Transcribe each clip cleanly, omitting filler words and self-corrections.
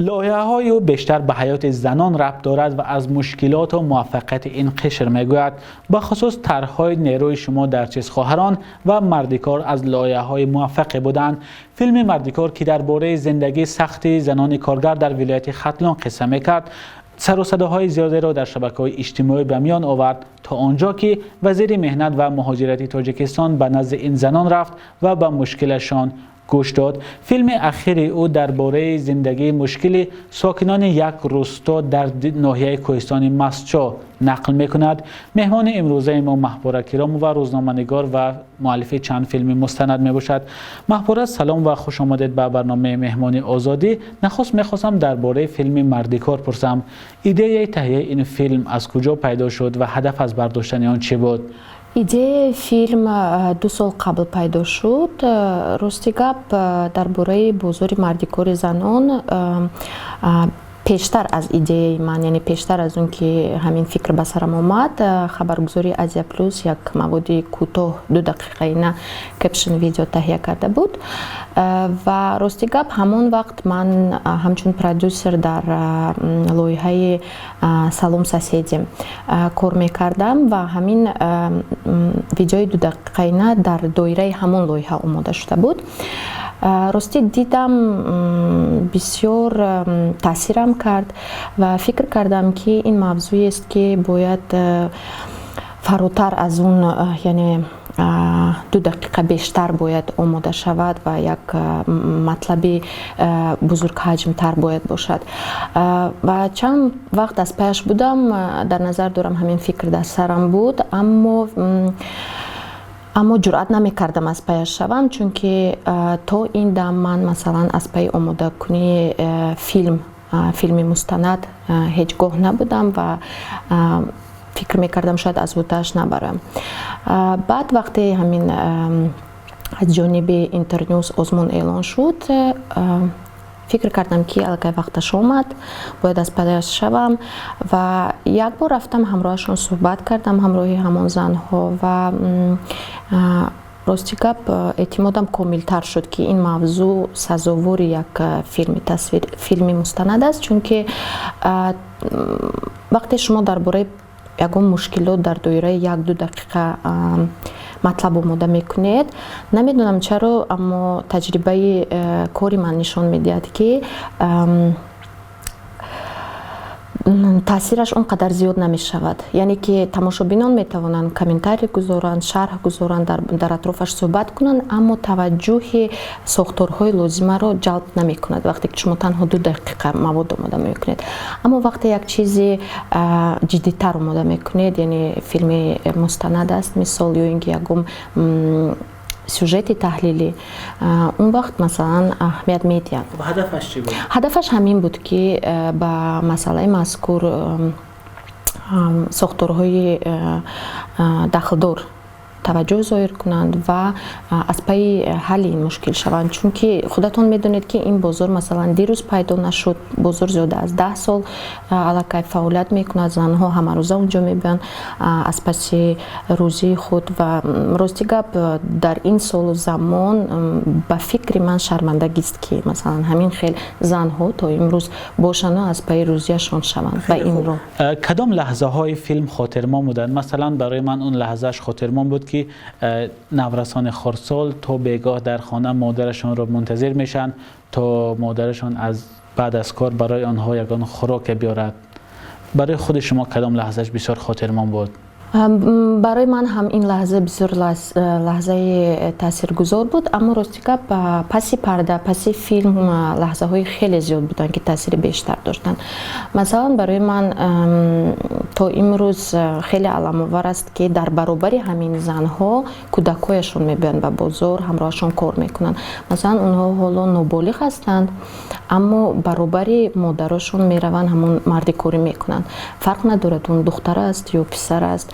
Лоиҳаҳои ӯ бештар ба ҳаёти занон рабт дорад ва аз мушкилот ва муваффақияти ин қишр мегӯяд. Бахусус тарҳҳои нерӯи шумо дар чиз хоҳарон ва мардикор аз лоиҳаҳои муваффақе буданд. Филми «Мардикор», ки дар бораи зиндагии сахти занони коргар дар вилояти Хатлон қисса мекард, сару садоҳои зиёдеро дар шабакаҳои иҷтимоӣ ба миён овард, то он ҷо ки вазири меҳнат ва муҳоҷирати Тоҷикистон ба назди ин занон рафт ва ба мушкилашон гӯш дод. Филми ахири ӯ дар бораи зиндагии мушкили сокинони як рӯсто дар ноҳияи кӯҳистони Мастчо нақл мекунад. Меҳмони имрӯзаи мо Маҳпора Киромова, рӯзноманигор ва муаллифи чанд филми мустанад мебошад. Маҳпора, салом ва хуш омадед ба барномаи «Меҳмони Озодӣ». Нахуст мехостам дар бораи филми «Мардикор» пурсам. Идеяи таҳияи ин филм аз куҷо пайдо шуд ва ҳадаф аз бардоштани он чӣ буд? Идеяи филм 2 сол қабл пайдо шуд. Рости гап, дар бораи бозори мардикори занон пештар аз идеяи ман, яъне пештар аз он ки ҳамин фикр ба сарам омад, хабаргузории «Азия Плюс» як маводи кӯтоҳ, 2 дақиқаина caption видео таҳия карда буд. Ва рости гап, ҳамон вақт ман ҳамчун продюсер дар лоиҳаи «Салом, соседи» кор мекардам ва ҳамин видеои 2 дақиқаина дар доираи ҳамон лоиҳа омода шуда буд. Ростӣ, дидам, бисёр таъсирам кард ва фикр кардам, ки ин мавзӯест, ки бояд фаротар аз он, яъне 2 дақиқа бештар бояд омода шавад ва як матлаби бузургҳаҷмтар бояд бошад. Ва чанд вақт аз паяш будам, дар назар дорам, ҳамин фикр дар сарам буд, аммо ҷуръат намекардам аз паяш шавам, чунки то ин дам ман, масалан, аз пайи омодакунии филм, филми мустанад ҳеҷ гоҳ набудам ва фикр мекардам, шояд аз уҳдааш набарам. Баъд вақте ҳамин аз ҷониби «Интернюс» озмун эълон шуд, фикр кардам, ки аллакай вақташ омад, бояд аз паяш шавам. Ва як бор рафтам, ҳамроҳашон суҳбат кардам, ҳамроҳи ҳамон занҳо, ва рости гап, эътимодам комилтар шуд, ки ин мавзӯъ сазовори як филми тасвир, филми мустанад аст, чунки вақте шумо дар бораи ягон мушкилот дар доираи 1-2 дақиқа матлаб омода мекунед, намедонам чаро, аммо таҷрибаи кори ман нишон медиҳад, ки таъсираш он қадар зиёд намешавад. Яъне ки тамошобинон метавонанд комментарий гузоранд, шарҳ гузоранд, дар атрофаш суҳбат кунанд, аммо таваҷҷӯҳи сохторҳои лозимаро ҷалб намекунад, вақте ки шумо танҳо 2 дақиқа мавод омода мекунед. Аммо вақте як чизи ҷиддитар омода мекунед, яъне филми мустанад аст, мисол, ё ин ки ягон сюжети таҳлилӣ, он вақт, масалан, аҳамият медиҳад. Ҳадафаш чӣ буд? Ҳадафаш ҳамин буд, ки ба масъалаи мазкур сохторҳои дахлдор таваҷҷӯҳ зоҳир кунанд ва аз пайи ҳалли ин мушкил шаванд, чунки худатон медонед, ки ин бозор, масалан, дирӯз пайдо нашуд. Бозор зиёда аз 10 сол аллакай фаъолият мекунад, занҳо ҳамарӯза унҷо мебиёнд аз паси рӯзии худ. Ва рости гап, дар ин солу замон, ба фикри ман, шармандагист, ки, масалан, ҳамин хел занҳо то имрӯз бошану аз пайи рӯзияшон шаванд ба ин роҳ. Кадом лаҳзаҳои филм хотирмон буданд? Масалан, барои ман он лаҳзааш хотирмон буд, ки наврасони хурдсол то бегоҳ дар хона модарашонро мунтазир мешаванд, то модарашон аз баъд аз кор барои онҳо ягон хӯроке биёрад. Барои худи шумо кадом лаҳзааш бисёр хотирмон буд? Барои ман ҳам ин лаҳза бисёр лаҳзаи таъсиргузор буд, аммо рости гап, паси парда, паси филм лаҳзаҳои хеле зиёд буданд, ки таъсири бештар доштанд. Масалан, барои ман то имрӯз хеле аламовар аст, ки дар баробари ҳамин занҳо кӯдакҳояшон мебиёянд ба бозор, ҳамроҳашон кор мекунанд. Масалан, онҳо ҳоло ноболиғ ҳастанд, аммо баробари модарошон мераванд, ҳамон мардикорӣ мекунанд. Фарқ надорад, он духтар аст ё писар аст.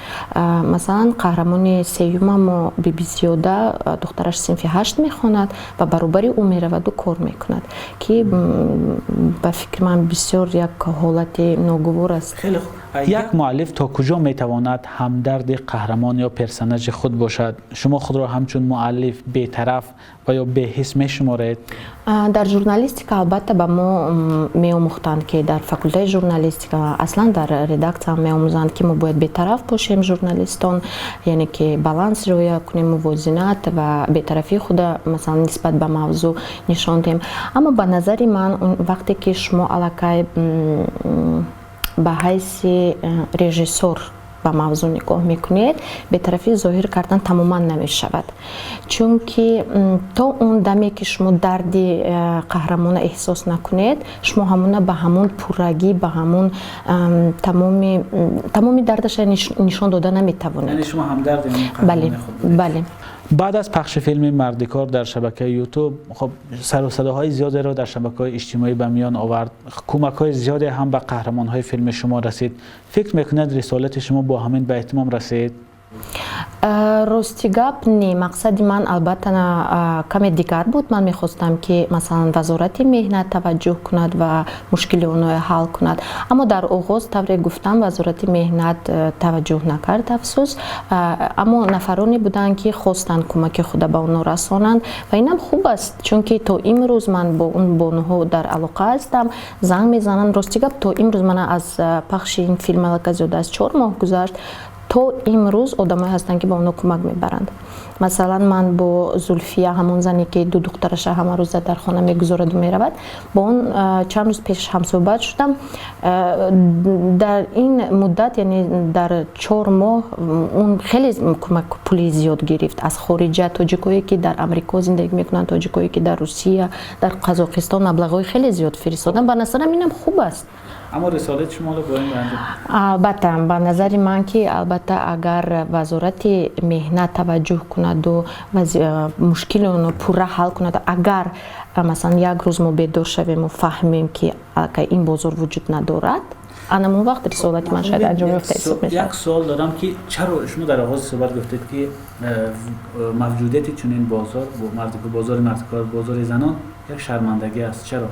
Масалан, қаҳрамони сеюмамо, Бибизиёда, духтараш синфи ҳашт мехонад ва баробари ӯ мераваду кор мекунад, ки ба фикри ман бисёр як ҳолати ногувор аст. Хеле хуб. Як муаллиф то куҷо метавонад ҳамдарди қаҳрамон ё персонажи худ бошад? Шумо худро ҳамчун муаллиф бетараф ва ё беҳис мешуморед? Дар журналистика, албатта, ба мо меомӯхтанд, ки дар факултаи журналистика, аслан дар редаксия меомӯзанд, ки мо бояд бетараф бошем, журналистон, яъне ки баланс риоя кунем, мувозинат ва бетарафии худа, масалан, нисбат ба мавзӯъ нишон диҳем. Аммо ба назари ман, вақте ки шумо аллакай ба ҳайси режиссёр ба мавзӯъ нигоҳ мекунед, бетарафӣ зоҳир кардан тамоман намешавад, чунки то он даме ки шумо дарди қаҳрамона эҳсос накунед, шумо ҳамона ба ҳамон пуррагӣ, ба ҳамон тамоми дардаша нишон дода наметавонед. Бале, бале. Баъд аз пахши филми «Мардикор» дар шабакаи Ютуб, хуб, сару садоҳои зиёдеро дар шабакаҳои иҷтимоӣ ба миён овард, кӯмакҳои зиёде ҳам ба қаҳрамонҳои филми шумо расид. Фикр мекунед, рисолати шумо бо ҳамин ба итмом расид? Рости гап, не. Мақсади ман, албатта, каме дигар буд. Ман мехостам, ки, масалан, Вазорати меҳнат таваҷҷӯҳ кунад ва мушкили онҳоро ҳал кунад. Аммо дар оғоз, тавре гуфтам, Вазорати меҳнат таваҷҷӯҳ накард, афсӯс. Аммо нафароне буданд, ки хостанд кӯмаки худа ба онҳо расонанд, ва инам хуб аст, чунки то имрӯз ман бо он бонуҳо дар алоқа ҳастам, занг мезананд. Рости гап, то имрӯз мана аз пахши ин филм аллакай зиёда аз 4 моҳ гузашт, то имрӯз одамое ҳастанд, ки ба онҳо кӯмак мебаранд. Масалан, ман бо Зулфия, ҳамон зане ки ду духтараша ҳамарӯза дар хона мегузораду меравад, бо он чанд рӯз пеш ҳамсӯҳбат шудам. Дар ин муддат, яъне дар 4 моҳ, он хеле кӯмак пули зиёд гирифт аз хориҷа. Тоҷикое ки дар Амрико зиндагӣ мекунанд, тоҷикое ки дар Русия, дар Қазоқистон, маблағҳои хеле зиёд фиристоданд. Ба назарам, инам хуб аст. Аммо рисолати шумо бо ин ба Албатта, ба назари ман, ки албатта, агар Вазорати меҳнат таваҷҷӯҳ кунаду мушкили онро пурра ҳал кунад, агар, масалан, як рӯз мо бедор шавему фаҳмем, ки аллакай ин бозор вуҷуд надорад, анамон вақт рисолати ман шояд анҷом ёфта ҳисоб мешавад. Як суол дорам, ки чаро шумо дар оғози суҳбат гуфтед, ки мавҷудияти чунин бозор, бозори мардикор, бозори занон як шармандагӣ аст? Чаро?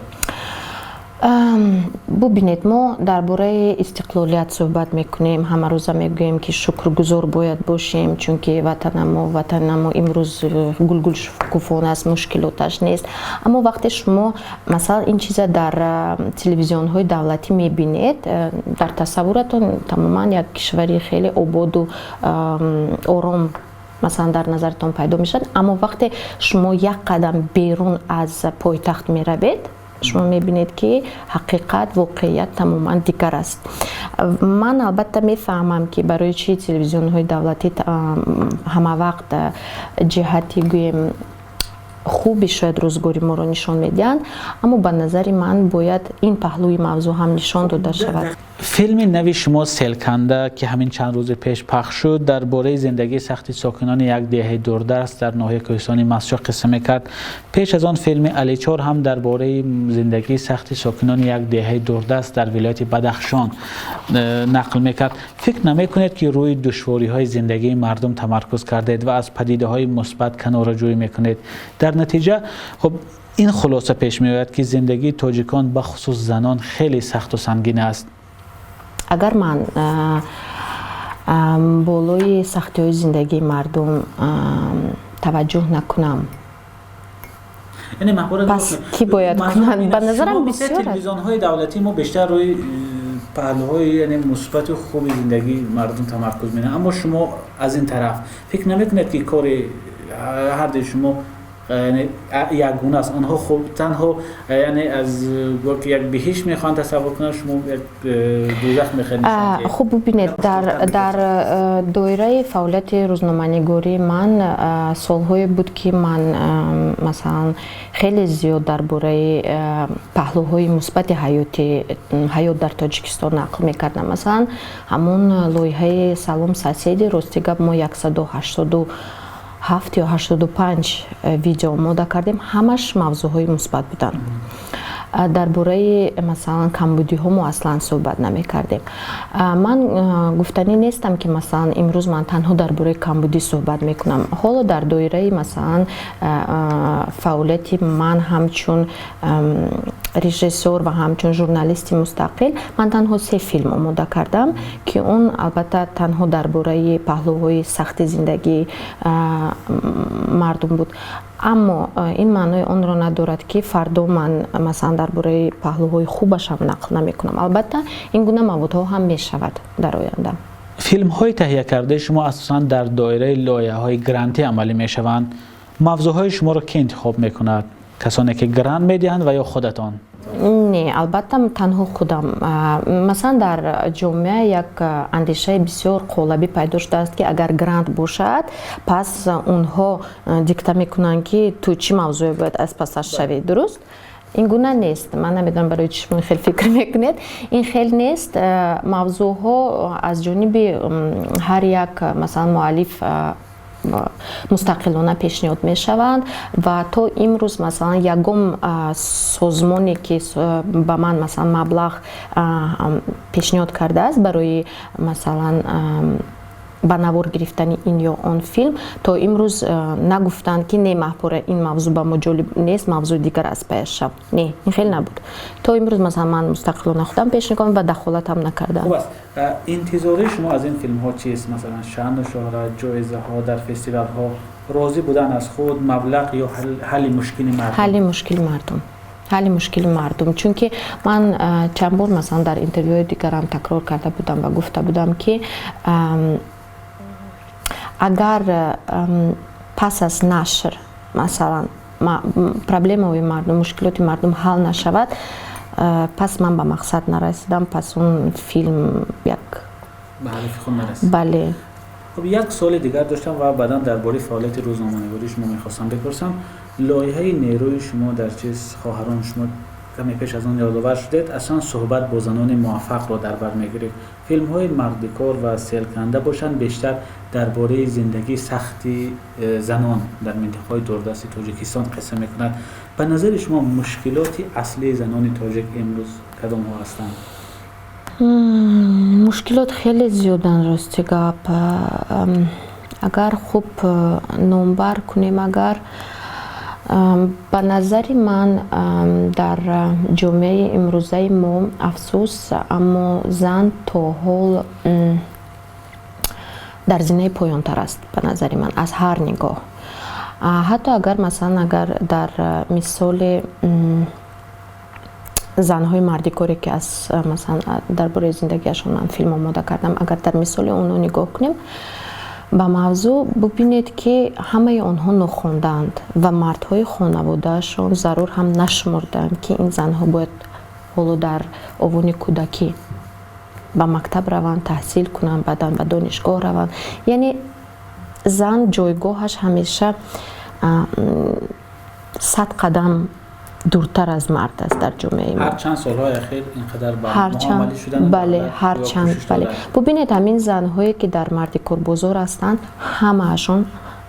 Бубинед, мо дар бораи истиқлолият суҳбат мекунем, ҳамарӯза мегӯем, ки шукргузор бояд бошем, чунки ватанамо имрӯз гулгул шукуфон аст, мушкилоташ нест. Аммо вақте шумо, масалан, ин чиза дар телевизионҳои давлатӣ мебинед, дар тасаввуратон тамоман як кишвари хеле ободу ором, масалан, дар назаратон пайдо мешавад. Аммо вақте шумо як қадам берун аз пойтахт меравед, шумо мебинед, ки ҳақиқат, воқеият тамоман дигар аст. Ман, албатта, мефаҳмам, ки барои чӣ телевизионҳои давлатӣ ҳамавақт ҷиҳати, гӯем, хуби шояд рӯзгори моро нишон медиҳанд, аммо ба назари ман бояд ин паҳлӯи мавзӯъ ҳам нишон дода шавад. Филми нави шумо «Селканда», ки ҳамин чанд рӯзи пеш пахш шуд, дар бораи зиндагии сахти сокинони як деҳаи дурдаст дар ноҳияи кӯҳистони Мастчоҳ қисса мекард. Пеш аз он филми «Аличор» ҳам дар бораи зиндагии сахти сокинони як деҳаи дурдаст дар вилояти Бадахшон нақл мекард. Фикр намекунед, ки рӯи душвориҳои зиндагии мардум тамаркуз кардед ва аз падидаҳои мусбат канораҷӯӣ мекунед? Дар натиҷа, хуб, ин хулоса пеш меояд, ки зиндагии тоҷикон, бахусус занон, хеле сахту сангин аст. Агар ман болои сахтиҳои зиндагии мардум таваҷҷӯҳ накунам, пас кӣ бояд кунад? Ба назарам, бисёр телевизионҳои давлатии мо бештар рӯи паҳлӯҳои, яъне, мусбату хуби зиндагии мардум тамаркуз менамоянд, аммо шумо аз ин тараф фикр намекунед, ки кори ҳардуи шумо ягона аст? Онҳо хуб, танҳо, яъне, аз ки як биҳишт мехоҳанд тасаввур кунанд, шумо як дӯзах мехоҳед. Хуб, бубинед, дар доираи фаъолияти рӯзноманигории ман солҳое буд, ки ман, масалан, хеле зиёд дар бораи паҳлӯҳои мусбати ҳаёт дар Тоҷикистон нақл мекардам. Масалан, ҳамон лоиҳаи «Салом, соседи», рости гап, мо 187 ё 85 видео омода кардем, ҳамаш мавзӯъҳои мусбат буданд. Дар бораи, масалан, камбудиҳо мо аслан суҳбат намекардем. Ман гуфтанӣ нестам, ки, масалан, имрӯз ман танҳо дар бораи камбудӣ суҳбат мекунам. Ҳоло дар доираи, масалан, фаъолияти ман ҳамчун режиссёр ва ҳамчун журналисти мустақил ман танҳо се филм омода кардам, ки он, албатта, танҳо дар бораи паҳлӯҳои сахти зиндагии мардум буд. Аммо ин маънои онро надорад, ки фардо ман, масалан, дар бораи паҳлӯҳои хубашам нақл намекунам. Албатта, ин гуна маводҳо ҳам мешавад дар оянда. Филмҳои таҳиякардаи шумо асосан дар доираи лоиҳаҳои грантӣ амалӣ мешаванд. Мавзӯъҳои шуморо кӣ интихоб мекунад? Касоне ки грант медиҳанд ва ё худатон? Не, албатта, танҳо худам. Масалан, дар ҷомеа як андешаи бисёр қолабӣ пайдо шудааст, ки агар грант бошад, пас онҳо дикта мекунанд, ки ту чӣ мавзӯе бояд аз пасаш шавӣ. Дуруст, ин гуна нест. Ман намедонам, барои чӣ шумо ин хел фикр мекунед. Ин хел нест. Мавзӯъҳо аз ҷониби ҳар як, масалан, муаллиф мустақилона пешниҳод мешаванд. Ва то имрӯз, масалан, ягон созмоне, ки ба ман, масалан, маблағ пешниҳод кардааст барои, масалан, ба навор гирифтани ин ё он филм, то имрӯз нагуфтанд, ки не, Маҳпора, ин мавзӯъ ба мо ҷолиб нест, мавзӯи дигар аз паяш шав. Не, ин хел набуд. То имрӯз, масалан, ман мустақилона худам пешниҳод ва дахолатам накардам. Хуб аст. Интизории шумо аз ин филмҳо чист? Масалан, шаъну шӯҳрат, ҷоизаҳо дар фестивалҳо, розӣ будан аз худ, маблағ ё ҳалли мушкили мардум? Ҳалли мушкили мардум, ҳалли мушкили мардум. Чунки ман чанд бор, масалан, дар интервюи дигарам такрор карда будам ва гуфта будам, ки агар пас аз нашр, масалан, проблемаҳои мардум, мушкилоти мардум ҳал нашавад, пас ман ба мақсад нарасидам, пас он филм як Ба ҳадафи худ нарасид. Бале. Хуб, як суоли дигар доштам ва баъдан дар бораи фаъолияти рӯзноманигории шумо мехостам бипурсам. Лоиҳаи нерӯи шумо дар чиз, хоҳарон, шумо каме пеш аз он ёдовар шудед, аслан суҳбат бо занони муваффақро дар бар мегирифт. Филмҳои мардикор ва селканда бошанд, бештар дар бораи зиндагии сахти занон дар минтақаҳои дурдасти Тоҷикистон қисса мекунад. Ба назари шумо, мушкилоти аслии занони тоҷик имрӯз кадомҳо ҳастанд? Мушкилот хеле зиёданд, рости гап. Агар хуб номбар кунем, агар ба назари ман, дар ҷомеаи имрӯзаи мо, афсӯс, аммо зан то ҳол дар зинаи поёнтар аст, ба назари ман, аз ҳар нигоҳ. Ҳатто агар, масалан, агар дар мисоли занҳои мардикоре, ки аз, масалан, дар бораи зиндагиашон ман филм омода кардам, агар дар мисоли онҳо нигоҳ кунем ба мавзӯъ, бубинед, ки ҳамаи онҳо нохондаанд ва мардҳои хонаводаашон зарур ҳам нашумурдаанд, ки ин занҳо бояд ҳоло дар овони кӯдакӣ ба мактаб раванд, таҳсил кунанд, баъдан ба донишгоҳ раванд. Яъне зан ҷойгоҳаш ҳамеша 100 қадам дуртар аз мард аст дар ҷомеаи мо. Ҳарчанд солҳои ахир ин қадар ҳарчанд, бале, ҳарчанд, бале. Бубинед, ҳамин занҳое, ки дар мардикорбозор ҳастанд, ҳамаашон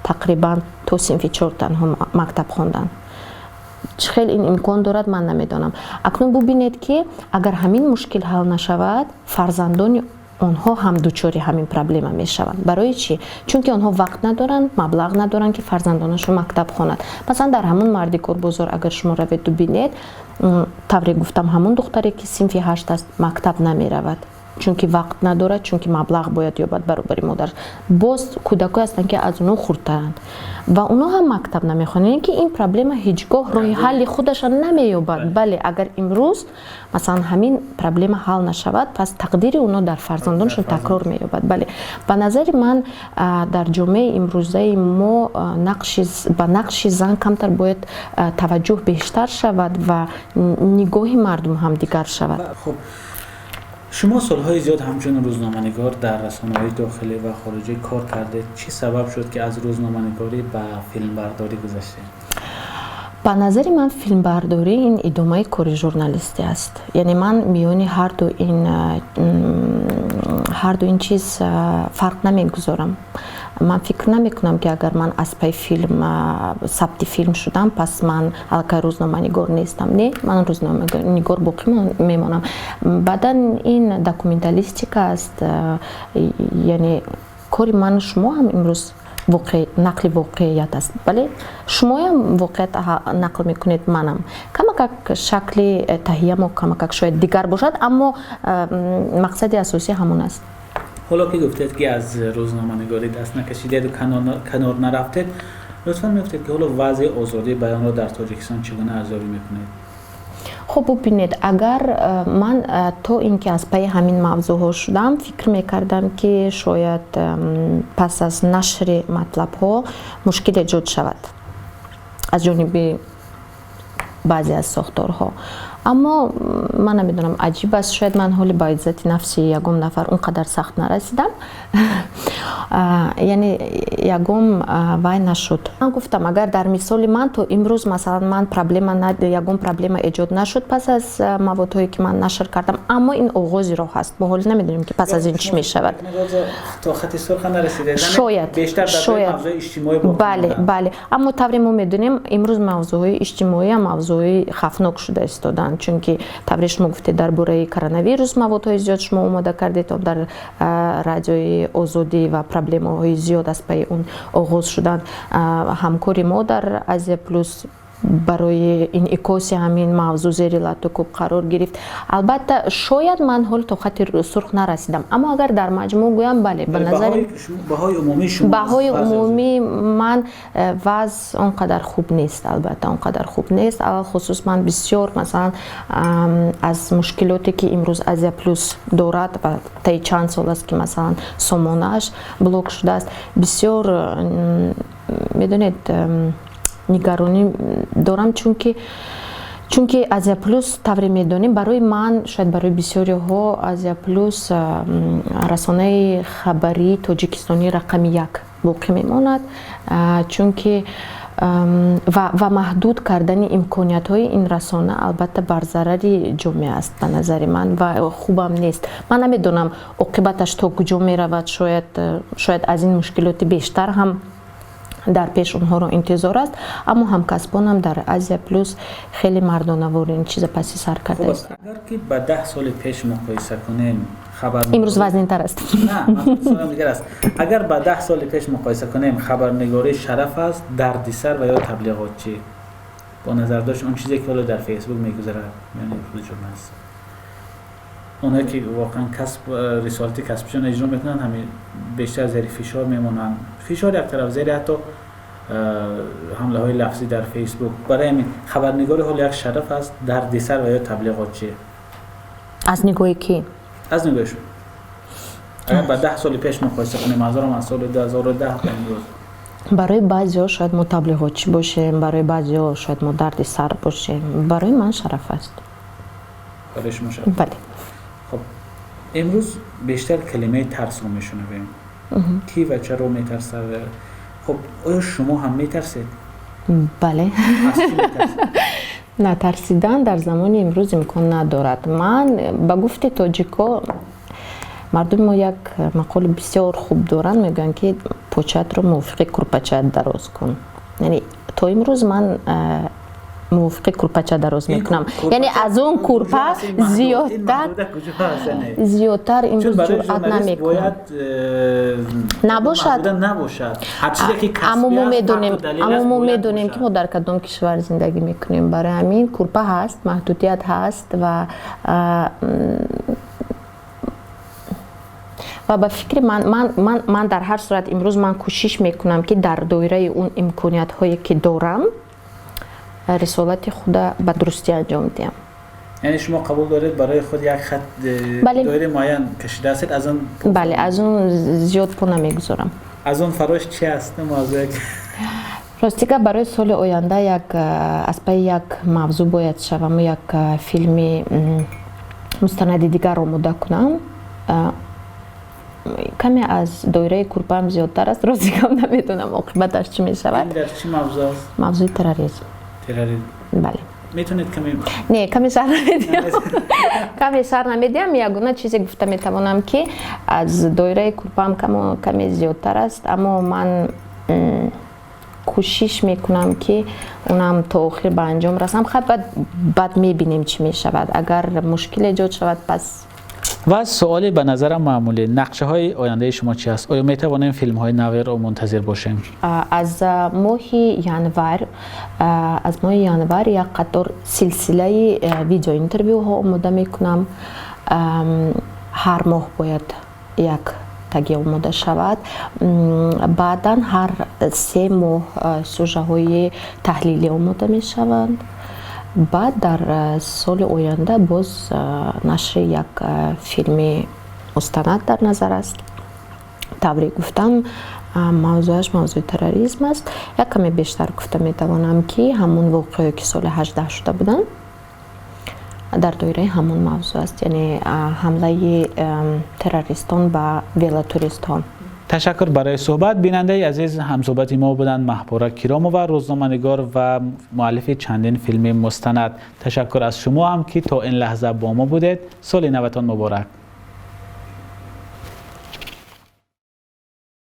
тақрибан то синфи чор танҳо мактаб хонданд. Чӣ хел ин имкон дорад, ман намедонам. Акнун бубинед, ки агар ҳамин мушкил ҳал нашавад, фарзандони онҳо ҳам дучори ҳамин проблема мешаванд. Барои чӣ? Чунки онҳо вақт надоранд, маблағ надоранд, ки фарзандонашон мактаб хонад. Масалан, дар ҳамон мардикорбозор агар шумо раведу бинед, тавре гуфтам, ҳамон духтаре, ки синфи ҳашт аст, мактаб намеравад, чунки вақт надорад, чунки маблағ бояд ёбад баробари модараш. Боз кӯдакое ҳастанд, ки аз онҳо хурдтаранд ва онҳо ҳам мактаб намехонанд. Яъне ки ин проблема ҳеҷ гоҳ роҳи ҳалли худаша намеёбад. Бале, агар имрӯз, масалан, ҳамин проблема ҳал нашавад, пас тақдири онҳо дар фарзандонашон такрор меёбад. Бале, ба назари ман, дар ҷомеаи имрӯзаи мо ба нақши зан камтар бояд таваҷҷӯҳ бештар шавад ва нигоҳи мардум ҳам дигар шавад. Хуб, шумо солҳои зиёд ҳамчун рӯзноманигор дар расонаҳои дохилӣ ва хориҷӣ кор кардед. Чӣ сабаб шуд, ки аз рӯзноманигорӣ ба филмбардорӣ гузаштед? Ба назари ман, филмбардорӣ ин идомаи кори журналистӣ аст. Яъне ман миёни ҳарду ин чиз фарқ намегузорам. Ман фикр намекунам, ки агар ман аз пай филм, сабти филм шудам, пас ман аллакай рӯзноманигор нестам. Не, ман рӯзноманигор боқӣ мемонам. Баъдан ин документалистика аст, яъне кори ману шумо ҳам имрӯз нақли воқеият аст. Бале, шумоям воқеият нақл мекунед, манам. Камакак шакли таҳиямо камакак шояд дигар бошад, аммо мақсади асосӣ ҳамон аст. Ҳоло ки гуфтед, ки аз рӯзноманигорӣ даст накашидед канор нарафтед, лутфан мегуфтед, ки ҳоло вазъи озодии баёнро дар Тоҷикистон чӣ гуна арзёбӣ мекунед? Хуб, бубинед, агар ман то ин ки аз пайи ҳамин мавзӯъҳо шудам, фикр мекардам, ки шояд пас аз нашри матлабҳо мушкил эҷод шавад аз ҷониби баъзе аз сохторҳо, аммо ман намедонам, аҷиб аст, шояд ман ҳоли ба иззати нафси ягон нафар он қадар сахт нарасидам, яъне ягон вай нашуд. Ман гуфтам, агар дар мисоли ман то имрӯз, масалан, ман проблема, ягон проблема эҷод нашуд пас аз маводҳое, ки ман нашр кардам, аммо ин оғози роҳ аст. Мо ҳоле намедонем, ки пас аз ин чӣ мешавад. Шояд. Шояд, бале, аммо тавре мо медонем, имрӯз мавзӯъҳои иҷтимоиам мавзӯъҳои хавфнок шуда истоданд, чунки тавре шумо гуфтед, дар бораи коронавирус маводҳои зиёд шумо омода кардед дар Радиои Озодӣ ва проблемаҳои зиёд аз пайи он оғоз шуданд. Ҳамкори мо дар Азия Плюс барои инъикоси ҳамин мавзӯъ зери латту кӯб қарор гирифт. Албатта, шояд ман ҳол то хати сурх нарасидам, аммо агар дар маҷмӯъ гӯям, бале, ба назари баҳои умумии ман вазъ он қадар хуб нест. Албатта, он қадар хуб нест. Алалхусус ман бисёр, масалан, аз мушкилоте, ки имрӯз Азия Плюс дорад ва таи чанд сол аст, ки, масалан, сомонааш блок шудааст, бисёр, медонед, нигаронӣ дорам, чунки Азия Плюс, тавре медонем, барои ман, шояд барои бисёриҳо, Азия Плюс расонаи хабарии тоҷикистонӣ рақами як боқӣ мемонад, чунки ва маҳдуд кардани имкониятҳои ин расона, албатта, бар зарари ҷомеа аст, ба назари ман, ва хубам нест. Ман намедонам, оқибаташ то куҷо меравад. Шояд аз ин мушкилоти бештар ҳам дар пеш онҳоро интизор аст, аммо ҳамкасбонам дар Азия Плюс хеле мардонавор ин чиза паси сар кардааст. Агар ки ба 10 соли пеш муқоиса кунем, хабар имрӯз вазнинтар аст. Дигар аст. Агар ба 10 соли пеш муқоиса кунем, хабарнигорӣ шараф аст, дардисар ва ё таблиғотчӣ, бо назардошт он чизе, ки ҳоло дар Фейсбук мегузарад миёни худи журналист, онҳое ки воқеан касб, рисолати касбишон иҷро мекунанд, ҳамин бештар зери фишор мемонанд. Фишор як тараф, зери ҳатто ҳамлаҳои лафзӣ дар Фейсбук. Барои ҳамин хабарнигори ҳол як шараф аст, дардисар ва ё таблиғотчӣ? Аз нигоҳи кӣ? Аз нигоҳи шумо, агар ба 10 соли пеш муқоиса кунем, манзурам аз соли 2010 ба имрӯз. Барои баъзеҳо шояд мо таблиғотчӣ бошем, барои баъзеҳо шояд мо дарди сар бошем. Барои ман шараф аст. Барои шумо шараф? Бале. Хуб, имрӯз бештар калимаи тарсро мешунавем. Кӣ ва чаро метарсад? Хуб, оё шумо ҳам метарсед? Бале, натарсидан дар замони имрӯз имкон надорад. Ман ба гуфти тоҷико, мардуми мо як мақоли бисёр хуб доранд, мегӯянд, ки почаатро мувофиқи курпачаат дароз кун. Яъне то имрӯз ман мувофиқи курпача дароз мекунам, яъне аз он курпа зиёдтар имрӯз ҷуръат намекунам. Набошад. Аммо мо медонем, ки мо дар кадом кишвар зиндагӣ мекунем. Барои ҳамин курпа ҳаст, маҳдудият ҳаст ва ба фикри ман, дар ҳар сурат имрӯз ман кӯшиш мекунам, ки дар доираи он имкониятҳое, ки дорам, рисолати худа ба дурустӣ анҷом диҳам. Яъне шумо қабул доред, барои худ як хат, доираи муайян кашида ҳастед, аз он? Бале, аз он зиёд по намегузорам. Аз он фарош чи аст мавзӯе? Ростига, барои соли оянда як аз пайи як мавзӯъ бояд шавам, як филми мустанади дигар омода кунам. Каме аз доираи курпаам зиёдтар аст. Ростигам, намедонам, оқибаташ чӣ мешавад. Дар чӣ мавзӯъ аст? Мавзӯи терроризм. Терроризм. Бале. Метавонед каме? Не, каме шарҳ намедиҳам. Каме шарҳ намедиҳам. Ягона чизе гуфта метавонам, ки аз доираи курпаам каме зиёдтар аст, аммо ман кӯшиш мекунам, ки унам то охир ба анҷом расам. Хай, баъд мебинем, чӣ мешавад. Агар мушкил эҷод шавад, пас Ва суоле ба назарам маъмулӣ: нақшаҳои ояндаи шумо чи аст? Оё метавонем филмҳои наверо мунтазир бошем? Аз моҳи январ як қатор силсилаи видеоинтервюҳо омода мекунам. Ҳар моҳ бояд як таги омода шавад. Баъдан ҳар 3 моҳ сюжаҳои таҳлилӣ омода мешаванд. Баъд дар соли оянда боз нашри як филми мустанад дар назар аст. Тавре гуфтам, мавзӯаш мавзӯи терроризм аст. Як каме бештар гуфта метавонам, ки ҳамон воқеое, ки соли 18 шуда буданд, дар доираи ҳамон мавзӯъ аст, яъне ҳамлаи террористон ба велотуристҳо. Ташаккур барои суҳбат. Бинандаи азиз, ҳамсуҳбати мо буданд Маҳпора Киромова, рӯзноманигор ва муаллифи чандин филми мустанад. Ташаккур аз шумо ҳам, ки то ин лаҳза бо мо будед. Соли наватон муборак.